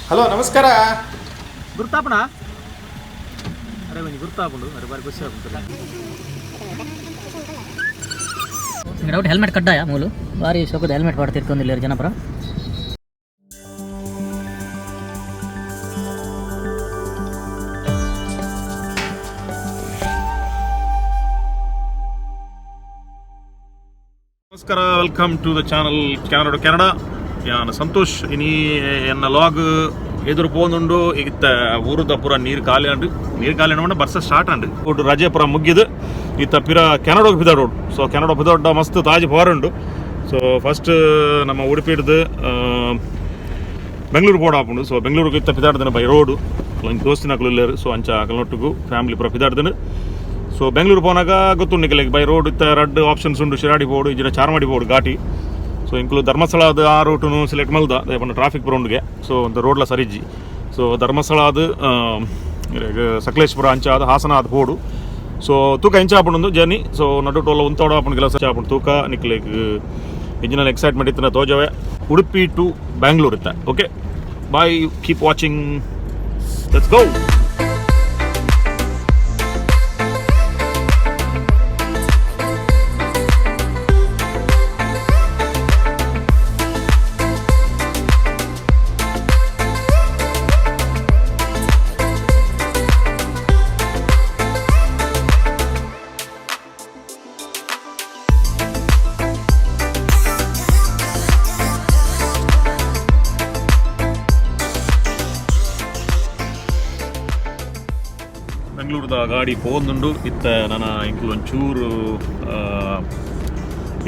Hello ನಮಸ್ಕಾರ. ಗುರ್ತಾಪಣ ಅರೆ ಒಂಜಿ ಗುರ್ತಾಪುಂಡು ಅರೆ ಬಾರಿ ಖುಷಿ ಆಪುಂಡು. ಡೌಟ್ ಹೆಲ್ಮೆಟ್ ಕಡ್ಡಾಯ ಮೂಲು ಬಾರಿ ಶೋಕದ ಹೆಲ್ಮೆಟ್ ಪಾಡ್ತಿರ್ಕೊಂದಿಲ್ಲ ಜನಪರ. ನಮಸ್ಕಾರ, welcome to the channel Canada Canada. ಯಾನ್ ಸಂತೋಷ್. ಇನಿ ಎನ್ನ ಲಾಗ್ ಎದುರು ಪೋಂದುಂಡು. ಇತ್ತ ಊರುದ ಪೂರ ನೀರು ಖಾಲಿ ಅಂಡು, ನೀರು ಖಾಲಿ ಅಂಡ್ ಬರ್ಸ ಸ್ಟಾರ್ಟ್ ಅಂಡು. ಒಟ್ಟು ರಜೆ ಪೂರ ಮುಗ್ಗಿದು ಇತ್ತ ಪಿರ ಕೆನಡೋಗ್ ಪಿದಾಡೋಡು. ಸೊ ಕೆನಡಾ ಪಿದಾಡ ಮಸ್ತ್ ತಾಜಿ ಪೋರುಂಡು. ಸೊ ಫಸ್ಟ್ ನಮ್ಮ ಉಡುಪಿಡ್ದು ಬೆಂಗಳೂರು ಬೋರ್ಡ್ ಆಪುಂಡು. ಸೊ ಬೆಂಗಳೂರಿಗೆ ಇತ್ತ ಪಿದಾಡ್ದನ ಬೈ ರೋಡು. ಒಂಜಿ ದೋಸ್ತಿನಕುಲು ಇಲ್ಲೇರು. ಸೊ ಅಂಚ ಅಕಲ್ನೊಟ್ಟುಗು ಫ್ಯಾಮಿಲಿ ಪೂರ ಪಿದಾಡ್ದನು. ಸೊ ಬೆಂಗಳೂರು ಪೋನಾಗ ಗೊತ್ತುಂಡು ನಿಕಲೆಗ್, ಬೈ ರೋಡ್ ಇತ್ತ ರಡ್ಡ್ ಆಪ್ಷನ್ಸ್ ಉಂಡು. ಶಿರಾಡಿ ಬೋರ್ಡು ಇಜ್ಜಿಡ ಚಾರ್ಮಾಡಿ ಬೋರ್ಡು ಘಾಟಿ. ಸೊ ಇಂಕ್ಲು ಧರ್ಮಸ್ಥಳ ಅದು ಆ ರೂಟುನು ಸೆಲೆಕ್ಟ್ ಮಲ್ದ ಪಂಡ ಟ್ರಾಫಿಕ್ ಬರೋಂಡ್ಗೆ. ಸೊ ಒಂದು ರೋಡ್ಲ ಸರಿಜ್ಜಿ. ಸೊ ಧರ್ಮಸ್ಥಳ ಅದು ಸಕಲೇಶ್ಪುರ ಅಂಚ ಅದು ಹಾಸನ ಅದು ಬೋಡು. ಸೊ ತೂಕ ಎಂಚ ಆಪುಂಡು ಜರ್ನಿ. ಸೊ ನಡು ಟೋಲ ಉಂತೋಡ ಆಪುಂಡು ಕೆಲಸ ಆಪುಂಡು. ತೂಕ ನಿಕ್ಲೆಗ್ ಇಂಜಿನಲ್ಲಿ ಎಕ್ಸೈಟ್ಮೆಂಟ್ ಇತ್ತಿನ ತೋಜವೆ. ಉಡುಪಿ ಟು ಬ್ಯಾಂಗ್ಳೂರ್ ಇತ್ತ. Okay, bye, keep watching, let's go. ಬೆಂಗಳೂರದ ಗಾಡಿ ಪೋಂದುಂಡು. ಇತ್ತ ನನ ಇಂಕ್ಲು ಒಂಚೂರು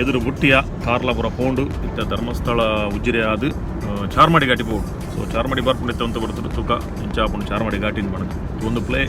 ಎದುರು ಬುಟ್ಟಿಯ ಕಾರ್ಲ ಪೂರ ಪೋಂಡು. ಇತ್ತ ಧರ್ಮಸ್ಥಳ ಉಜ್ಜಿರೆ ಆದ್ ಚಾರ್ಮಾಡಿ ಘಾಟಿ ಪೋಡು. ಸೊ ಚಾರ್ಮಾಡಿ ಬರ್ಪುಂಡು ಇತ್ತ ಅಂತ ಬರ್ತದೆ. ತೂಕ ಇಂಚ ಆಪುಂಡು ಚಾರ್ಮಾಡಿ ಘಾಟಿನ ಬಣ್ಣದ ಒಂದು ಪ್ಲೇ.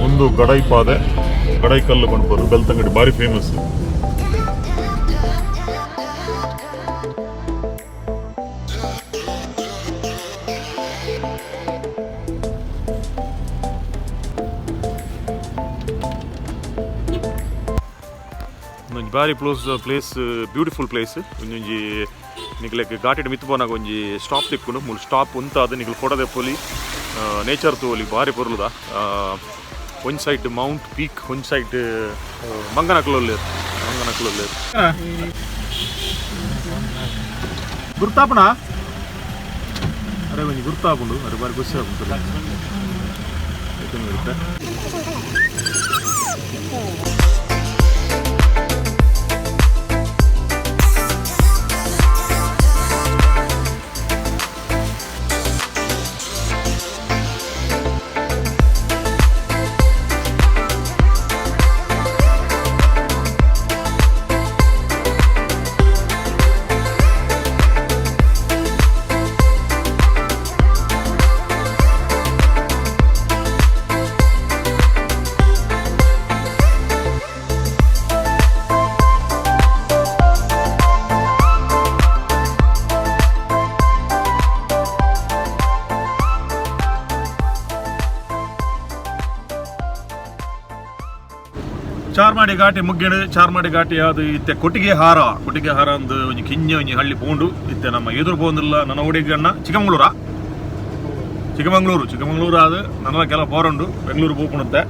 ಒಂದು ಗಡೈಪಾದೆ, ಗಡೈಕಲ್ಲು ಪನ್ಪರು. ಬೆಳ್ತಂಗಡಿ ಬಾರಿ ಫೇಮಸ್. ಒಂಜಿ ಬಾರಿ ಪ್ಲೋಸ್ ಪ್ಲೇಸ್, ಬ್ಯೂಟಿಫುಲ್ ಪ್ಲೇಸ್. ಒಂಜೊಂಜಿ ನಿಕ್ಲೆಗ್ ಘಾಟಿಡ್ ಮಿತ್ತ್ ಪೋನಾಗ ಒಂಜಿ ಸ್ಟಾಪ್ ತಿಕ್ಕುಂಡು. ಮೂಲು ಸ್ಟಾಪ್ ಉಂತಾದ್ ನಿಕುಲು ಫೋಟೋ ದೆಪ್ಪೊಲಿ, ನೇಚರ್ ತೂವೊಲಿ. ಬಾರಿ ಪೊರ್ಲುದ. ಒಂಜಿ ಸೈಡ್ ಮೌಂಟ್ ಪೀಕ್, ಒಂಜಿ ಸೈಡ್ ಮಂಗನಕುಲು ಉಲ್ಲೆರ್, ಮಂಗನಕುಲು ಉಲ್ಲೆರ್. ಗುರ್ತಾಪಣ ಅರೆ ಒಂಜಿ ಗುರ್ತಾಪುಂಡು ಅರೆ ಬಾರಿ ಖುಷಿ ಆಪುಂಡು. ಚಾರ್ಮಾಡಿ ಘಾಟಿ ಮುಗ್ಗಿಡು. ಚಾರ್ಮಾಡಿ ಘಾಟಿ ಅದು ಇತ್ತೆ ಕೊಟ್ಟಿಗೆ ಹಾರ, ಕೊಟ್ಟಿಗೆ ಹಾರ ಅಂದು ಒಂಜಿ ಕಿಂಜ ಒಂಜಿ ಹಳ್ಳಿ ಪೋಂಡು. ಇತ್ತೆ ನಮ್ಮ ಎದುರು ಪೋಂದಿಲ್ಲ ನನ್ನ ಹುಡುಗಣ್ಣ ಚಿಕ್ಕಮಂಗ್ಳೂರಾ, ಚಿಕ್ಕಮಂಗ್ಳೂರು, ಚಿಕ್ಕಮಂಗ್ಳೂರು ಅದು ನನ್ನ ಕೆಲ ಪೋರುಂಡು ಬೆಂಗಳೂರು ಪೋಪುಣುತ್ತೆ.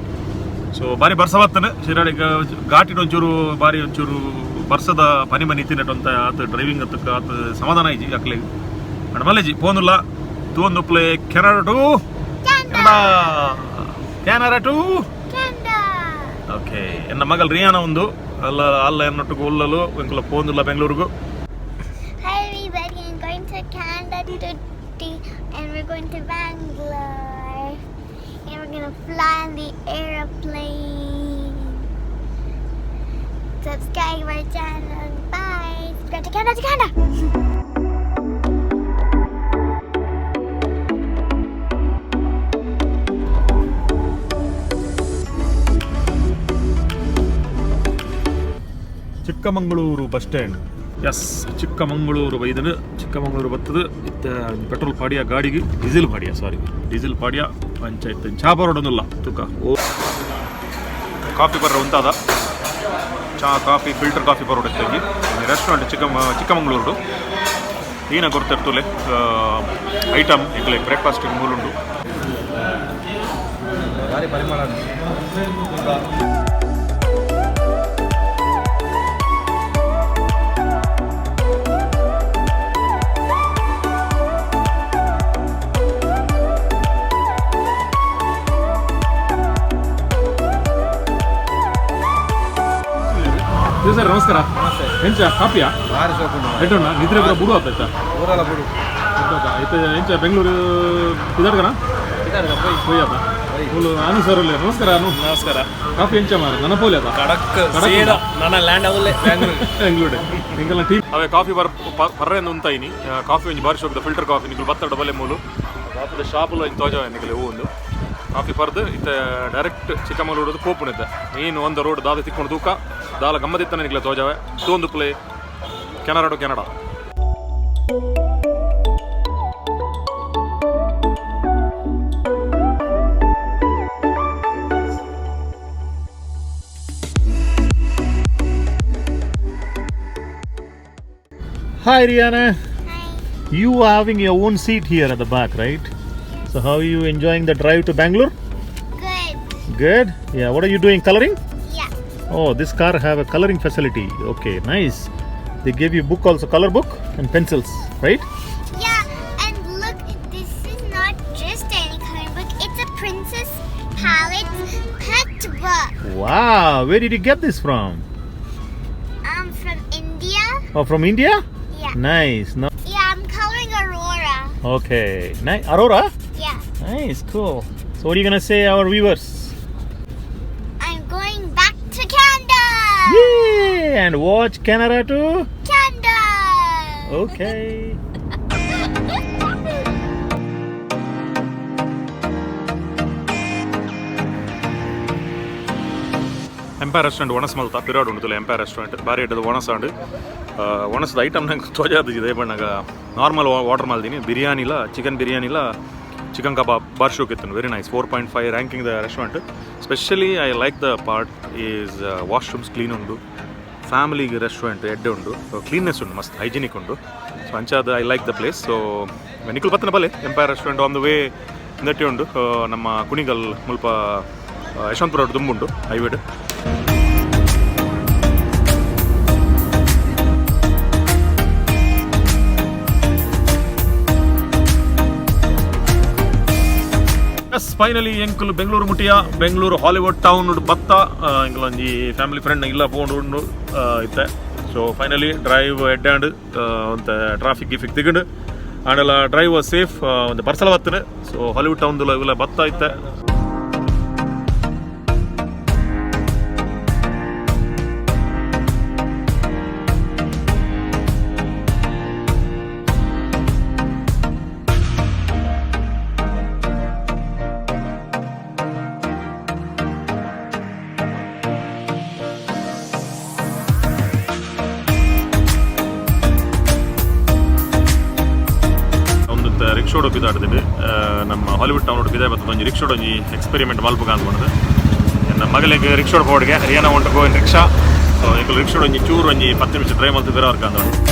ಸೊ ಬಾರಿ ಬರ್ಸ ಬತ್ತನೆ. ಶಿರಾಡಿ ಘಾಟಿಡ್ ಒಂಚೂರು ಬಾರಿ ಒಂಚೂರು ಬರ್ಸದ ಪನಿ ಮನಿ ತಿನ್ನಟ್ಟು ಅಂತ ಆತ ಡ್ರೈವಿಂಗ್ ಹತ್ತಕ್ಕೆ ಆತ ಸಮಾಧಾನ ಇಜ್ಜಿ ಅಕ್ಲೆಗ್. ಅಂಡ ಮಲ್ಲೆಜಿ ಪೋಂದುಲ್ಲ ತೂವೊಂದು play Canada to Canada, Canada to. Okay, ಎನ್ನ ಮಗಲ್ ರಿಯಾನ ಒಂದು ಅಲ್ಲ ಅಲ್ಲ ಎನ್ನೊಟ್ಟಿಗೆ ಉಲ್ಲಲು ಎಂಕುಲ ಪೋಂದುಲ್ಲ ಬೆಂಗಳೂರುಗು. Hi everybody, I'm going to Canada today and we're going to Bangalore and we're gonna fly on the aeroplane. Subscribe our channel. Bye. Subscribe to Canada to Canada. Chikkamagaluru bus stand. Yes, Chikkamagaluru ಬೈದನು. Chikkamagaluru ಬತ್ತದ. ಇತ್ತ petrol ಪಾಡಿಯ ಗಾಡಿಗೆ, diesel ಪಾಡಿಯ, sorry, diesel ಪಾಡಿಯ. ಪಂಚಾಯತ್ ಚಾ ಬರೋಡೊಂದಿಲ್ಲ. ತುಕ ಓ ಕಾಫಿ ಬರ್ರ ಉಂತಾದ. ಚಾ, ಕಾಫಿ, ಫಿಲ್ಟರ್ ಕಾಫಿ ಪರೋಡಿತ್ತಂಜಿ ರೆಸ್ಟೋರೆಂಟ್ ಚಿಕ್ಕ ಚಿಕ್ಕಮಂಗ್ಳೂರು. ಈನ ಕೊರ್ತಿರ್ತುಲೆ ಐಟಮ್ ಇಕ್ಲೆ ಬ್ರೇಕ್ಫಾಸ್ಟ್ ಮೂಲುಂಡು. ಭಾರಿ ಪರಿಮಳ. ಸರ್, ನಮಸ್ಕಾರ. ಎಂಚ, ಕಾಪಿಯಾ? ಭಾರಿ ಶೋಕುಂಡು. ಎಟ್ಟುಂಡ ನಿದ್ರೆ ಪೂರ ಬುಡು ಆತ. ಊರಲ್ಲ ಬುಡು. ಇತ್ತೆ ಎಂಚ ಬೆಂಗಳೂರು ಇದಾಡ್ಕನ? ಹೋಯ್. ಹೋಯ್. ಮೂಲು ಅನು ಸರ್ ಉಲ್ಲೆರ್. ನಮಸ್ಕಾರ ಅನು. ನಮಸ್ಕಾರ. ಕಾಫಿ ಎಂಚ ಮಾರ ನನ್ನ ಪೋಲೆ ಅದ? ಕಡಕ್. ಕಡಕ್. ಸೀದಾ ನನ್ನ ಲ್ಯಾಂಡ್ ಅವಲ್ಲೇ ಬ್ಯಾಂಗ್ಳೂರ್. ಬೆಂಗಳೂರು ಎಂಕಲ್ನ ಟೀಮ್ ಅವೇ ಕಾಫಿ ಬರ್ ಪರ್ರೆಂದು ಉಂತಾಯಿನಿ. ಕಾಫಿ ಒಂಜಿ ಬಾರಿ ಶೋಕದ ಫಿಲ್ಟರ್ ಕಾಫಿ. ನಿಕುಲು ಬತ್ತಡ ಬಲ್ಲೆ ಮೂಲು ಕಾಫಿದ ಶಾಪುಲ ಒಂಜಿ ತೋಜ ನಿಕಲೆ. ಹೂ ಒಂದು ಕಾಫಿ ಪರ್ದು ಇತ್ತೆ ಡೈರೆಕ್ಟ್ ಚಿಕ್ಕಮಗಳೂರು ಪೋಪುನಿದ್ದೆ. ನೀನು ಒಂದು ರೋಡ್ ದಾದ ತಿಕ್ಕೊಂಡು ತೂಕ ದಾಲ ಗಮ್ಮದಿತ್ತನೆ ನಿಕಲೆ ತೋಜವೆ. ತೋಂದು play Canara to Canada. Hi Rihanna. Hi. You are having your own seat here at the back, right? So how are you enjoying the drive to Bangalore? Good. Good. Yeah. What are you doing? Coloring? Yeah. Oh, this car have a coloring facility. Okay, nice. They gave you book also, color book and pencils, right? Yeah, and look, this is not just any coloring book. It's a Princess Palette pet book. Wow. Where did you get this from? From India. Oh, from India? Yeah. Nice. No. Yeah, I'm coloring Aurora. Okay. Nice. Aurora? Yeah. Nice. Cool. So what are you gonna say our viewers? I'm going back to Canada. Yay! And watch Canada too. Canada. Okay. Empire restaurant ಒಣಸ್ ಮಲ್ತ ಪಿರಾಡ್ ಉಂಟು. Empire restaurant ಬಾರಿ ಇಟ್ಟದು ಒಣಸ್ ಆಂಡ್. ಒಣಸದ item ನಂಗೆ ತೋಜಾದ ಇದೆ. ಬಣ್ಣಗ normal water ಮಲ್ದಿನಿ. ಬಿರಿಯಾನಿಲ, chicken ಬಿರಿಯಾನಿಲ, chicken ಕಬಾಬ್ ಬಾರ್ ಶೋಕ್ ಇತ್ತು. Very nice. 4.5 ranking the restaurant. Specially I like the part is washrooms clean ಉಂಡು. ಫ್ಯಾಮಿಲಿಗೆ restaurant ಎಡ್ಡೆ ಉಂಡು. Cleanness ಉಂಡು, ಮಸ್ತ್ ಹೈಜಿನಿಕ್ ಉಂಡು. ಸೊ ಅಂಚಾದ I like the place. So ನಿಕುಲ್ ಪತ್ತನ ಬಲೆ empire restaurant on the way ನೆಟ್ಟಿ ಉಂಡು. ನಮ್ಮ ಕುಣಿಗಲ್ ಮುಲ್ಪ ಯಶವಂತಪುರ ರೋಡ್ ದುಂಬುಂಡು ಹೈವೇಡ್. ಎಸ್, ಫೈನಲಿ ಎಂಕುಲು ಬೆಂಗಳೂರು ಮುಟ್ಟಿಯ. ಬೆಂಗಳೂರು ಹಾಲಿವುಡ್ ಟೌನ್ ಬತ್ತ. ಎಂಕುಲು ಒಂಜಿ ಫ್ಯಾಮಿಲಿ ಫ್ರೆಂಡ್ ಇಲ್ಲ ಪೋಂಡು ಉಂಡು ಇತ್ತೆ. ಸೊ ಫೈನಲಿ ಡ್ರೈವ್ ಎಡ್ಡಾಂಡ್ ಒಂತೆ ಟ್ರಾಫಿಕ್ ಗಿಫಿಕ್ ತಿಗಂಡು ಆಂಡಲ ಡ್ರೈವ್ ಸೇಫ್. ಒಂದು ಬರ್ಸಲ ಬತ್ತನೆ. ಸೊ ಹಾಲಿವುಡ್ ಟೌನ್ ಇವೆಲ್ಲ ಬತ್ತ ಇತ್ತೆ. ಒಂದು ರಿಕ್ಷೋಡ್ ಬಿದಾಡ್ದಿದ್ದು ನಮ್ಮ ಹಾಲಿವುಡ್ ಟೌನ್ ಬಿದಾಯ್ ಬರ್ತದೆ. ಒಂಜಿ ರಿಕ್ಷೋಡ್ ಒಂಜಿ ಎಕ್ಸ್ಪೆರಿಮೆಂಟ್ ಮಲ್ಪುಗ ಅಂದ್ಕೊಂಡದ್ದು. ನನ್ನ ಮಗಳಿಗೆ ರಿಕ್ಷೋಡ್ ಬೋರ್ಡ್ಗೆ. Riyana want go in rickshaw. So ಎಂಕುಲು ರಿಕ್ಷೋಡ್ ಒಂಜಿ ಚೂರು ಒಂಜಿ 10 ನಿಮಿಷ ಡ್ರೈವ್ ಮಲ್ತಿದ್ದಾರೆ ಅವ್ರಿಗೆ ಅಂದ್ಕೊಂಡು.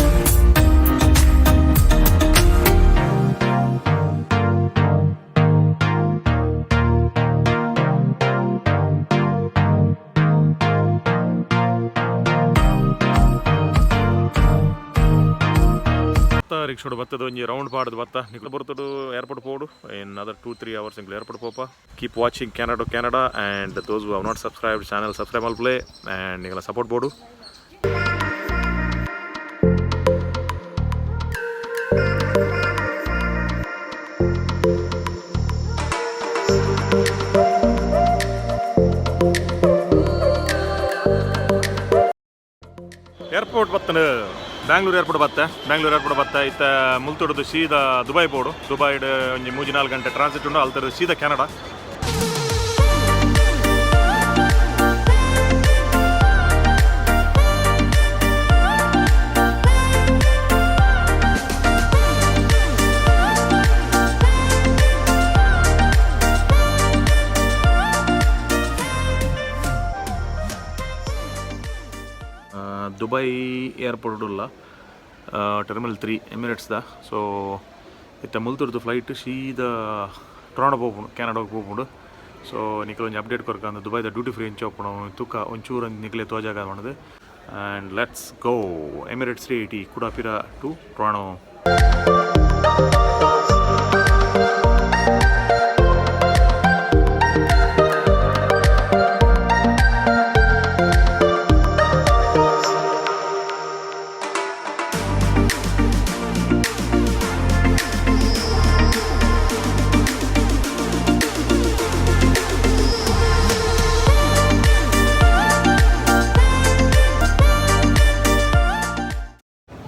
ಬತ್ತ ರಿಕ್ಷೋಡ್ ಬತ್ತದ ಒಂಜಿ ರೌಂಡ್ ಪಾಡ್ದು ಬತ್ತ. ನಿಕ್ಲು ಬರ್ತಡು ಏರ್ಪೋರ್ಟ್ ಪೋಡು. ಇನ್ ಅದರ್ 2-3 ಅವರ್ಸ್ ಎಂಕ್ಲು ಏರ್ಪೋರ್ಟ್ ಪೋಪ. Keep watching Canada to Canada, and those who have not subscribe channel, subscribe ಮಲ್ಪಲೆ ಆ್ಯಂಡ್ ನಿಗಲ ಸಪೋರ್ಟ್ ಬೋಡು. ಏರ್ಪೋರ್ಟ್ ಬತ್ತನ, ಬ್ಯಾಂಗ್ಳೂರ್ ಏರ್ಪೋರ್ಟ್ ಬತ್ತ. ಬ್ಯಾಂಗ್ಳೂರ್ ಏರ್ಪೋರ್ಟ್ ಬತ್ತ. ಇತ್ತ ಮುಲ್ತೊಡ್ದು ಸೀದಾ ದುಬೈ ಪೋಡು. ದುಬೈಡ್ ಒಂಜಿ 3-4 ಗಂಟೆ ಟ್ರಾನ್ಸಿಟ್ ಉಂಡು. ಅಲ್ತದ ಸೀದಾ ಕೆನಡಾ. ದುಬೈ ಏರ್ಪೋರ್ಟ್ ಉಲ್ಲ, ಟರ್ಮಿನಲ್ 3 ಎಮಿರೇಟ್ಸ್ದ. ಸೊ ಇತ್ತೆ ಮುಲ್ತುರ್ದು ಫ್ಲೈಟ್ ಸೀದ ಟೊರಾಂಟೊ ಪೋಪುಂಡು, ಕೆನಡಾಗ್ ಪೋಪುಂಡು. ಸೊ ನಿಕಲ್ ಒಂಜಿ ಅಪ್ಡೇಟ್ ಕೊರ್ಕ ಅಂದ್. ದುಬೈದ ಡ್ಯೂಟಿ ಫ್ರೀ ಎಂಚ ಉಪ್ಪುಂಡು ತುಕ ಒಂಚೂರು ನಿಕ್ಲೆ ತೋಜಾಗ ಪಂಡ್ದ್. And let's go. Emirates 380 ಕುಡ ಪಿರ to Toronto.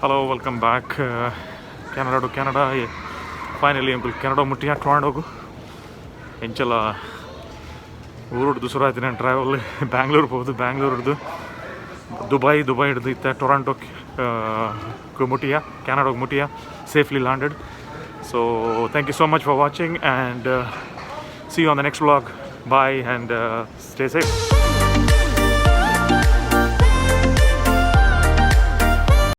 Hello, welcome back. Canada to Canada, finally ಎಂಕುಲು ಕೆನಡಾ ಮುಟ್ಟಿಯ, ಟೊರಾಂಟೋಗು. ಎಂಚಲ ಊರುಡ್ದು ಶುರು ಆಯ್ತು ನಾನು ಟ್ರಾವೆಲ್. ಬ್ಯಾಂಗ್ಳೂರ್ ಪೋದು, ಬ್ಯಾಂಗ್ಳೂರ್ದು ದುಬೈ, ದುಬೈ ಹಿಡ್ದು ಇತ್ತ Toronto ಮುಟ್ಟಿಯ, ಕೆನಡಾಗೆ ಮುಟ್ಟಿಯ, safely landed. So thank you so much for watching and see you on the next vlog. Bye and stay safe.